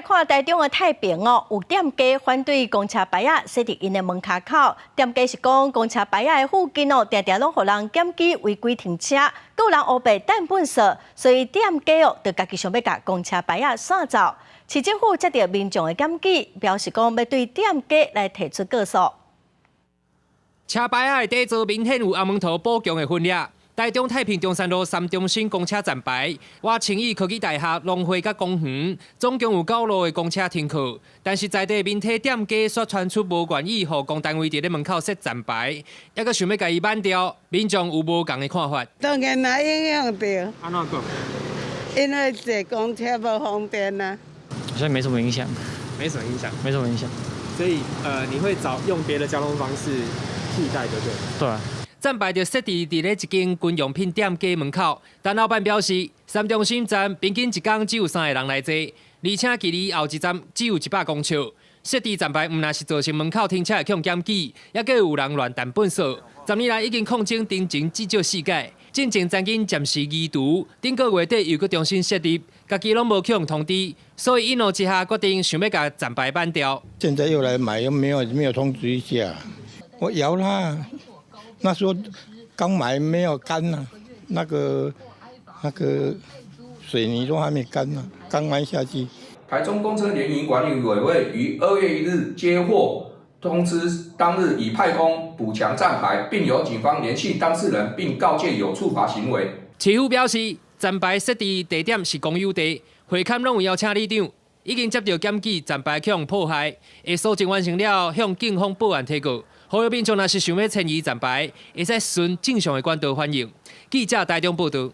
來看台中的太平哦，有店家反對公車牌仔設佇𪜶的門跤口。店家是講公車牌仔的附近哦，定定攏予人檢舉違規停車，閣有人烏白擲糞埽，所以店家哦，就家己想欲共公車牌仔散走。市政府接著民眾的檢舉，表示講欲對店家來提出告訴。車牌仔的底座明顯有紅毛塗補強的痕跡。台中太平中山路三中心公車站牌，倚清益科技大學農會佮公園，總共有九路的公車停靠。但是在地面體店家卻傳出無願意予公單位佇咧門口設站牌，猶閣想欲共伊挽掉，民眾有無仝的看法。當然嘛影響著。按怎講？因為坐公車無方便啊。好像沒什麼影響。沒什麼影響。沒什麼影響。所以你會找用別的交通方式替代，對不對？對啊。站牌就設置佇咧一間軍用品店家門口，但老闆表示，三中心站平均一工只有三个人來坐，而且距離後一站只有100公尺。設置站牌毋但是造成門口停車會予檢舉，猶閣有人亂擲糞埽。10年來已經抗爭停前至少四擺，進前曾經暫時移除，頂個月底又閣重新設立，家己攏無予通知，所以一怒之下決定想欲共站牌挽掉。現在又來買，又沒有通知一下，我搖啦。那時候剛買沒有乾呢，那個水泥都還沒乾呢，剛買下去。台中公車聯營管理委員會於2月1日接獲通知，當日已派工補強站牌，並由警方聯繫當事人，並告誡有處罰行為。市府表示，站牌設置地點是公有地，會勘攏有邀請里長，已經接著檢舉站牌予破壞，會搜證完成了向警方報案提告。呼籲民眾若是想欲遷移站牌，會使循正常的管道反映。記者台中報導。